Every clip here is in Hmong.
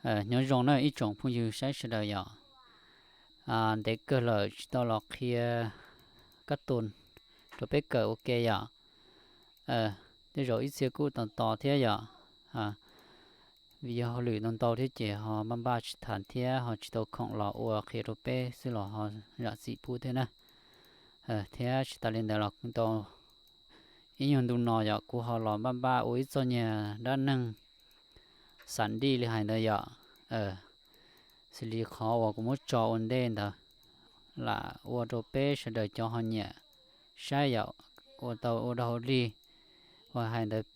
Nyob zoo na ib tsoom phooj ywg saib sawv daws yom. Ntev kawg lawm tsis tau los qhia kab tus rau peb kawm ua ke yom. Tej zaum ib txhia kuj tos tos thiab yom, vim yog hauj lwm ntau ntau thiab ces ho npaj npaj tsis tham thiab ho tsis tau khoom los ua qhia rau peb xwb los ho zam txim pub thiab na. Thiab tsis tas li ntawd los tau ib nyuag ntu no yom, kuv ho los npaj npaj ua ib txoj nyuag dab neeg xam dij li hais ntawd yom. Xws li qhov uas kuv muab tso ua ntej ntawd, lam ua rau peb sawv daws cov ho nyiam saib yom, ua tau ua dog ua dig, uas hais ntawd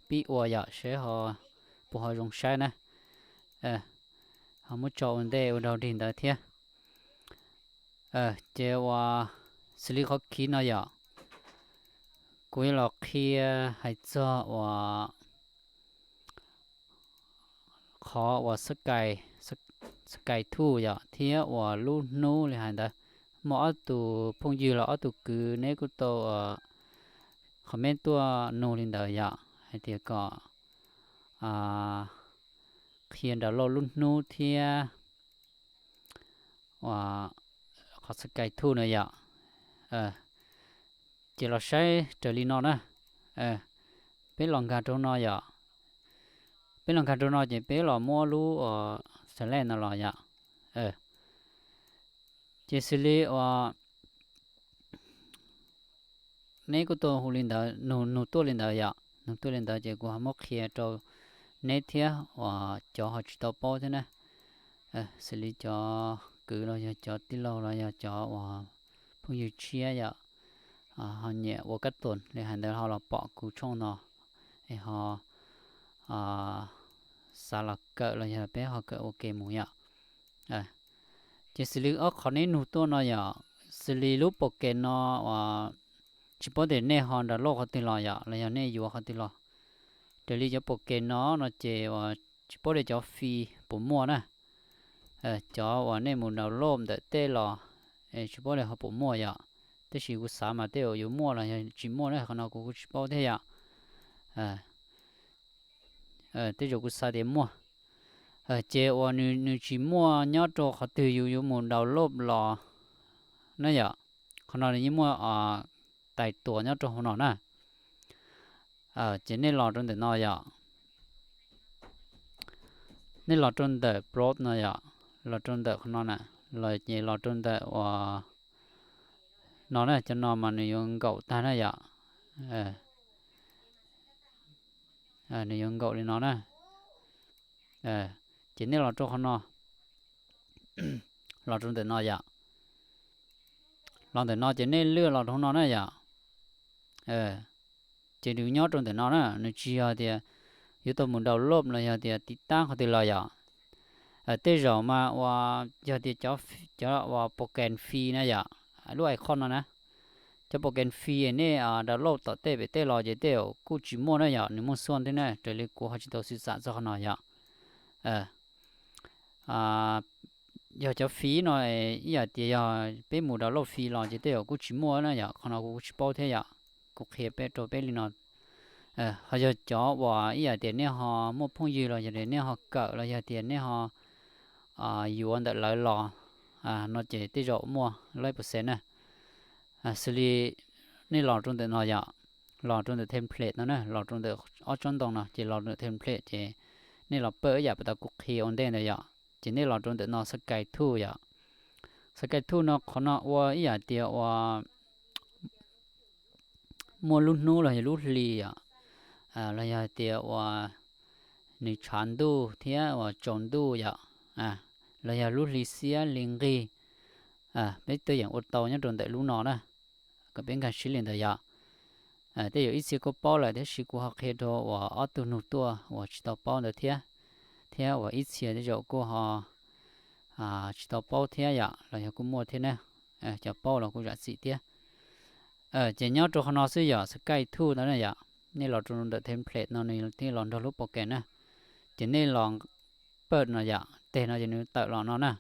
pib ua yom, seb ho puas ho zoo saib na. Ho muab tso ua ntej ua dog dig ntawd thiab. Ces uas xws li qhov khiv no yom, kuv yuav los qhia hais txog uas qhov uas Sky, Sky Two yom, thiab uas lub hnub li hais ntawd, muaj ob tug phooj ywg los ob tug kwv neb kuj tau comment tuaj nug li ntawd yom, hais tias kom qhia download lub hnub thiab uas qhov Sky Two na yom. Ces los saib raws li no na. Peb los nkag rau no yom. Peb los nkag rau no ces peb los muab lub uas select no los yom. Ces xws li uas neb kuj tau hu li ntawd, nug nug tuaj li ntawd yom, nug tuaj li ntawd ces kuv ho muab qhia rau neb thiab uas cov ho tsis tau paub thiab na. Xws li cov kwv los yog cov tij laug los yog cov uas phooj ywg tshiab yom, ho nyiam ua kab tus li hais ntawd ho los pom kuv tshooj no es ho xav los kawm los yog peb ho kawm ua ke mus yom. Ces xws li ob qhov neb nug tuaj no yom, xws li lub Pocket no uas tsis paub tias nej ho download qhov twg los yom, los yog nej yuav qhov twg los. Raws li cov Pocket no no ces uas tsis paub tias cov free puas muaj na. Cov uas nej mus download ntawm tej los tsis paub tias ho puas muaj yom. Tab sis kuv xav mas tej zaum yuav muaj los yog tsis muaj na, qhov no kuv kuj tsis paub thiab yom. Tej zaum kuv xav tias muaj. Ces uas nws tsis muaj nyob rau qhov twg yus yuav mus download los na yom. Qhov no nws yeej muaj tais tuas nyob rau hauv no na. Ces nej los rau ntawm no yom. Nej los rau ntawm Browse no yom, los rau ntawm qhov no na, los ces los rau ntawm uas no na, cov no mas nws yuav nkaum tag na yom. Nws yuav nkaum li no na. Ces nej los rau qhov no, los rau ntawm no yom. Los ntawm no ces nej lwaj los rau no na yom. Ces nws nyob rau ntawm no na, nws tsis yog tias yuav tau mus download los yog tias tiv tab qhov twg los yom. Tej zaum mas uas yog tias cov uas Pocket free na yom, lub icon no na, cov Pocket free nej download tom tej pem tej los ces tej zaum kuj tsis muaj na yom, nws muaj xuaj thiab na, raws li kuv ho tsis tau xyuam xim txog qhov no yom. Yog cov free no ib yam tias yog peb mus download free los ces tej zaum kuj tsis muaj na yom, qhov no kuv kuj tsis paub thiab yom, kuv qhia peb rau peb li no. Ho yog cov uas ib yam tias nej ho muaj phooj ywg los yog tias nej ho kawm los yog tias nej ho yuav ntawm lawv los no ces tej zaum muaj lawm percent na. Xws li nej los rau ntawm no yom, los rau ntawm template no na, los rau ntawm ob tsob ntoo no ces los ntawm template ces nej los pawj ib yam pas tas kuv qhia ua ntej ntawd yom. Ces nej los rau ntawm no Sky Two yom. Sky Two no qhov no ua ib yam tias uas muaj lub hnub los yog lub hli yom, los yog tias uas nws tshav ntuj thiab uas tsaus ntuj yom, los yog lub hli xiab hli nqig, peb twb yeem ua tau nyob rau ntawm lub no na, kom peb nkag siab li ntawd yom. Tej zaum ib txhia kuj paub lawm tab sis kuv ho qhia rau uas ob tug nug tuaj uas tsis tau paub ntawd thiab, thiab uas ib txhia tej zaum kuj ho tsis tau paub thiab yom, los yog kuj muaj thiab na, cov paub los kuj zam txim thiab. Ces nyob rau qhov no xwb yom, Sky Two no na yom, nej los rau ntawm template no nws thiaj los nrog lub Pocket na, ces nej los pawj no yom, teg no ces nws tawm los no na.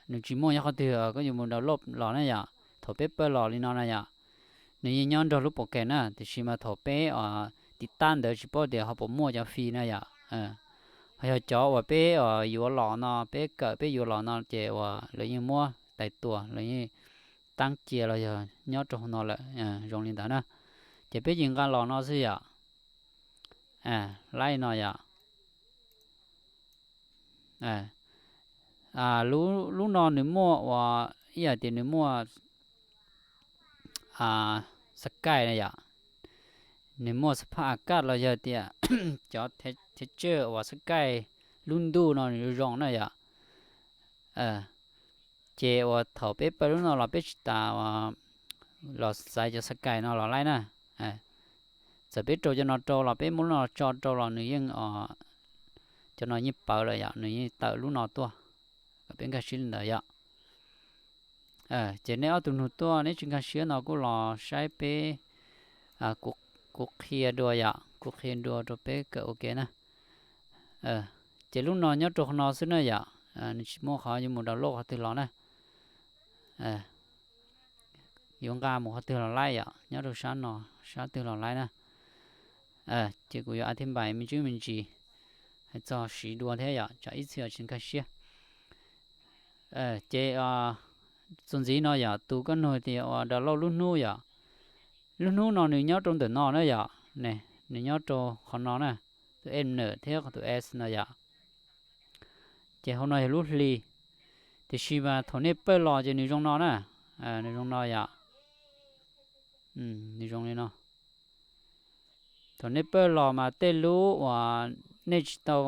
Nws tsis muaj nyob qhov twg koj yuav mus download los na yom, thaum peb pawj los li no na yom, nws yeej nyob nrog lub Pocket na, tiam sis mas thaum peb tiv tab ntawd tsis paub tias ho puas muaj cov free na yom. Yog cov uas peb yuav los no, peb kawm peb yuav los no ces uas lawv yeej muab tais tua, lawv yeej taab cia los yog nyob rau hauv no lawm, zoo li ntawd na. Ces peb yeej nqa los no xwb yom. Laib no yom. Lub no nws muaj uas ib yam tias nws muaj xab kaij na yom, nws muaj xab phaj a kaj los yog tias cov thiab tsawj uas xab kaij lub ntuj no nws zoo zoo na yom. Ces uas thaum peb pawj lub no los peb tsis tas los xaiv cov xab kaij no los laib na. Txawm peb rau cov no rau los peb muab lub no tso rau los nws yeej, cov no yeej pawv lawm yom, nws yeej tawm lub no tuaj. Kom peb nkag siab li ntawd yom. Ces nej ob tug nug tuaj neb tsis nkag siab no kuj los saib peb, kuv qhia dua yom, kuv qhia dua rau peb kawm ua ke na. Ces lub no nyob rau qhov no xwb na yom, nws tsis muaj qhov yuav mus download qhov twg los na. Yuav nqa mus qhov twg los laib yom, nyob rau sab no, sab twg los laib na. Ces kuv yuav a thib npais me ntsis me ntsis hais txog siv dua thiab yom, tsam ib txhia tsis nkag siab. Ces txuas ntxiv no yom, tus koj nug tias uas download lub hnub yom, lub hnub no nws nyob rau ntawm no na yom, nws nyob rau qhov no na, tus M N thiab tus S no yom. Ces hauv no yog lub hli, tiam sis mas thaum nej pawj los ces nws zoo no na, nws zoo no yom, nws zoo li no. Thaum nej pawj los mas tej lub uas nej tsis tau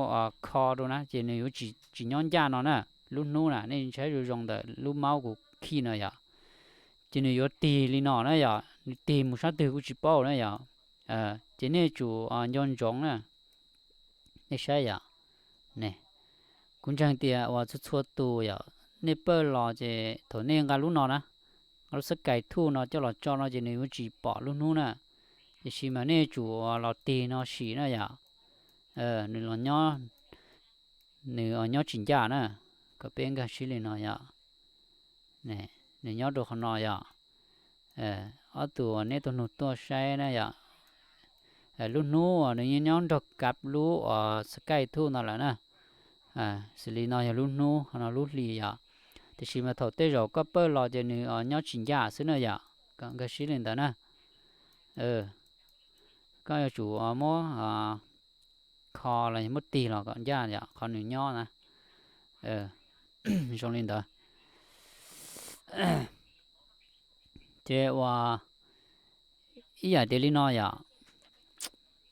kho rau na ces nws yuav tsis nyob ncaj no na. Lub hnub na nej ntshai zoo zoo ntawm lub maub kuv khij no yom, ces nws yuav tig li no na yom, nws tig mus sab twg kuj tsis paub na yom. Ces nej tsum nco ntsoov na. Nej saib yom, ne, kuv ntseeg tias uas txhua txhua tus yom, nej pawj los ces thaum nej nqa lub no na, nqa lub xab kais thuj no coj los tso no ces nws yuav tsis pom lub hnub na. Tiam sis mas nej tsum los tig no sim na yom, nws los nyob, nws nyob tsis ncaj na. Kom peb nkag siab li no yom, nws nyob rau qhov no yom. Ob tug uas neb tug nug tuaj saib na yom, lub hnub uas nws yeej nyob nrog kab lub uas xab kais thuj no lawm na. Xws li no yog lub hnub, qhov no lub hli yom. Tiam sis mas thaum tej zaum koj pawj los ces nws nyob tsis ncaj xwb na yom, kom nkag siab li ntawd na. Koj yuav tsum muab kho los yog muab tig los kom ncaj yom, qhov nws nyob na. Zoo li ntawd. Ces uas ib yam tias li no yom,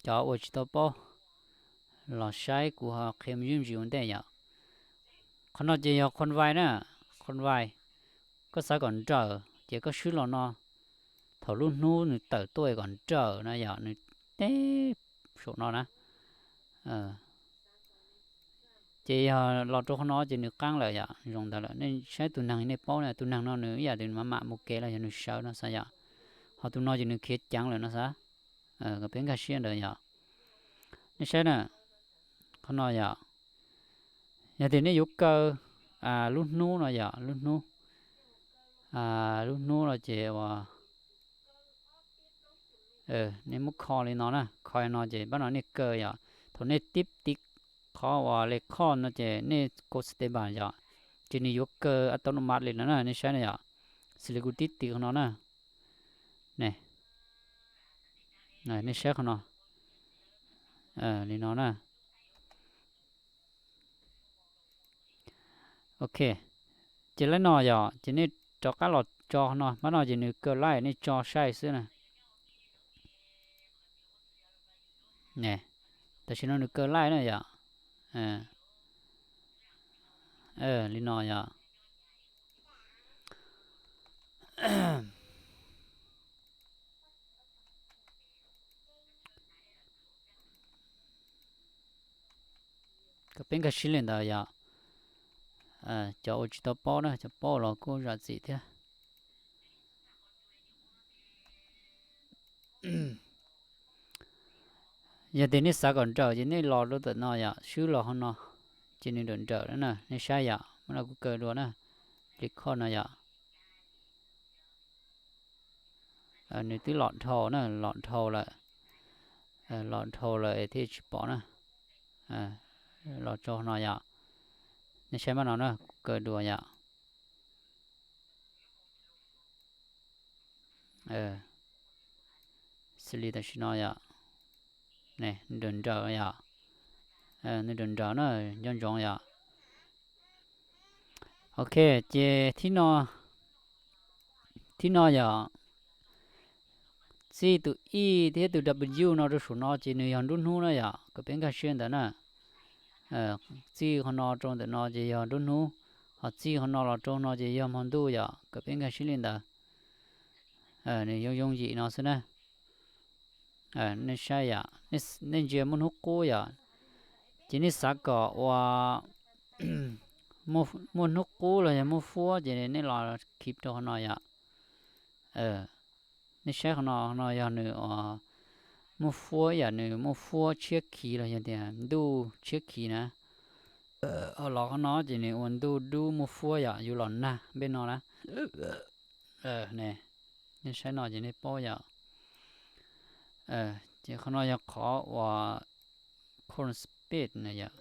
cov uas tsis tau paub los saib kuv ho qhia me ntsis ua ntej yom. Qhov no ces yog qhon vais na, qhon vais. Koj xav kom nrawm ces koj swb los no, thaum lub hnub nws tawm tuaj kom nrawm na yom, nws teb saum no na. Ces yog los rau qhov no ces nws qaab lawm yom, zoo ntawd lawm. Nej saib tus neeg nej paub na, tus neeg no nws ib yam tias nws mam mam mus kev los yog nws sawv no xav yom. Ho tus no ces nws khiav ceev lawm no xav. Kom peb nkag siab ntawd yom. Nej saib na, qhov no yom, yog tias nej yuav kaw lub hnub no yom, lub hnub, lub hnub no ces uas nej muab kho li no na, kho li no ces pab no nej kaw yom. Thaum nej tib tiv qhov uas le khoj no ces nej kaw xi tes npas yom, ces nws yuav kaw a tau no mas li no na, nej saib na yom. Xws li kuv tib tiv qhov no na, ne, nej saib qhov no, li no na. Ok, ces lawm no yom, ces nej rov qab los tso qhov no, pab no ces nws kaw laij, nej tso saib xwb na. Tam sim no nws kaw laij na yom. Li no yom. Kom peb nkag siab li ntawd yom. Cov uas tsis tau paub na, cov paub los kuj zam txim thiab. Yog tias nej xav kom nrawm ces nej los rau ntawm no yom, swb los hauv no, ces nws nrawm nrawm na, nej saib yom, muab no kuv kaw dua na, li khoj no yom. Nws twb los dhau na, los dhau lawm, los dhau lawm thiaj tsis pom na. los rau no yom. Nej saib maj no na, kuv kaw dua yom. Xws li tam sim no yom, nws nrawm nrawm yom, nws nrawm nrawm na, nco ntsoov yom. Ok, ces thib no, thib no yom, txij tus E thiab tus W no rau saum no ces nws yog nruab hnub na yom, kom peb nkag siab ntawd na. Txij qhov no rau ntawm no ces yog nruab hnub, ho txij qhov no los rau no ces yog hmo ntuj yom, kom peb nkag siab li ntawd. Nws yooj yooj yim no xwb na. Nej saib yom, nej ntsia muaj hnub qub yom, ces nej xav kom ua muaj hnub qub los yog muaj fuab ces nej los khi rau qhov no yom. Nej saib qhov no, qhov no yog nws muaj fuab yom, nws muaj fuab tshiab khiv los yog tias ntuj tshiab khiv na. Ho los qhov no ces nws ua ntuj dub muaj fuab yom, yus los nag npej no na. Nej saib no ces nej paub yom. Ces qhov no yog qhov uas current speed na yom.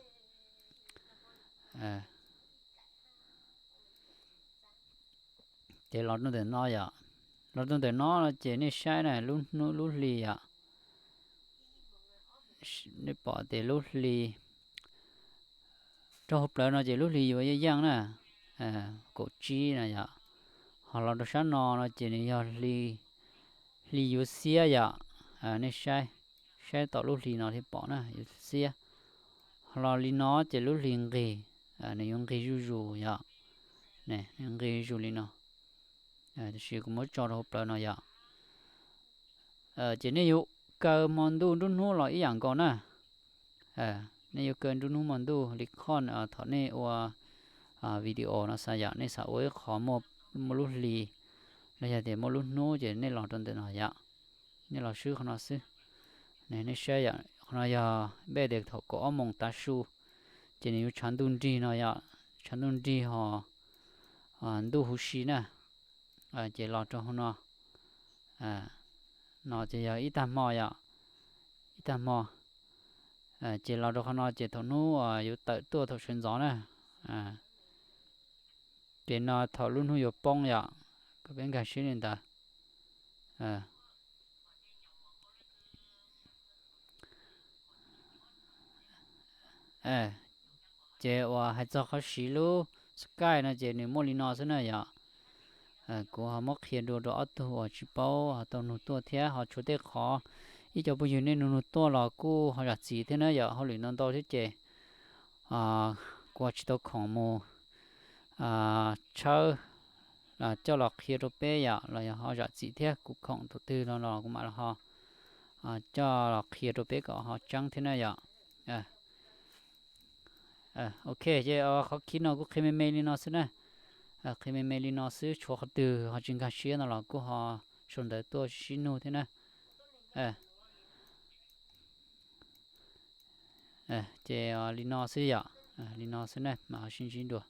Ces los rau ntawm no yom, los rau ntawm no no ces nej saib na, lub hnub lub hli yom, nej pom tias lub hli rau hauv plawv no ces lub hli yuav yeej yeej na, kaum tsib na yom. Ho los rau sab no no ces nws yog hli yuav xiab yom. Nej saib, saib tom lub hli no thiaj pom na, yuav xiab. Ho los li no ces lub hli nqig, nws yuav nqig zuj zus yom, nws nqig zuj zus li no. Tiam sis kuv muab tso rau hauv plawv no yom. Ces nej yuav kaw hmo ntuj nruab hnub los ib yam nkaus na. Nej yuav kaw nruab hnub hmo ntuj li qhov thaum nej ua video no xav yom, nej xav ua ib qho muaj lub hli los yog tias muaj lub hnub ces nej los rau ntawm no yom, nej los swb qhov no xwb. Nej saib yom, qhov no yog npej tias thaum kaum ob moos tav su ces nws yuav tshav ntuj nrig no yom, tshav ntuj nrig ho ntuj huv si na. Ces los rau hauv no, no ces yog ib tag hmo yom, ib tag hmo. Ces los rau qhov no ces thaum hnub yuav tawm tuaj thaum sawv ntxov na. Ces no thaum lub hnub yuav poob yom, kom peb nkag siab li ntawd. Ces uas hais txog qhov siv lub Skype no ces nws muaj li no xwb na yom. Kuv ho muab qhia dua rau ob tug uas tsis paub ho tau nug tuaj thiab, ho tshuav tej qhov ib co phooj ywg nej nug nug tuaj los kuj ho zam txim thiab na yom, hauj lwm ntau ntau thiab ces kuv ho tsis tau khoom mus tshawb coj los qhia rau peb yom, los yog ho zam txim thiab, kuv khoom thaum twg no los kuv mam li ho coj los qhia rau peb kom ho tseeb thiab na yom. Ok, ces qhov khi no kuv qhia me me li no xwb na. Qhia me me li no xwb, tshuav qhov twg ho tsis nkag siab no los kuj ho sau ntawv tuaj sib nug thiab na. Ces li no xwb yom, li no xwb na mas ho sib ntsib dua.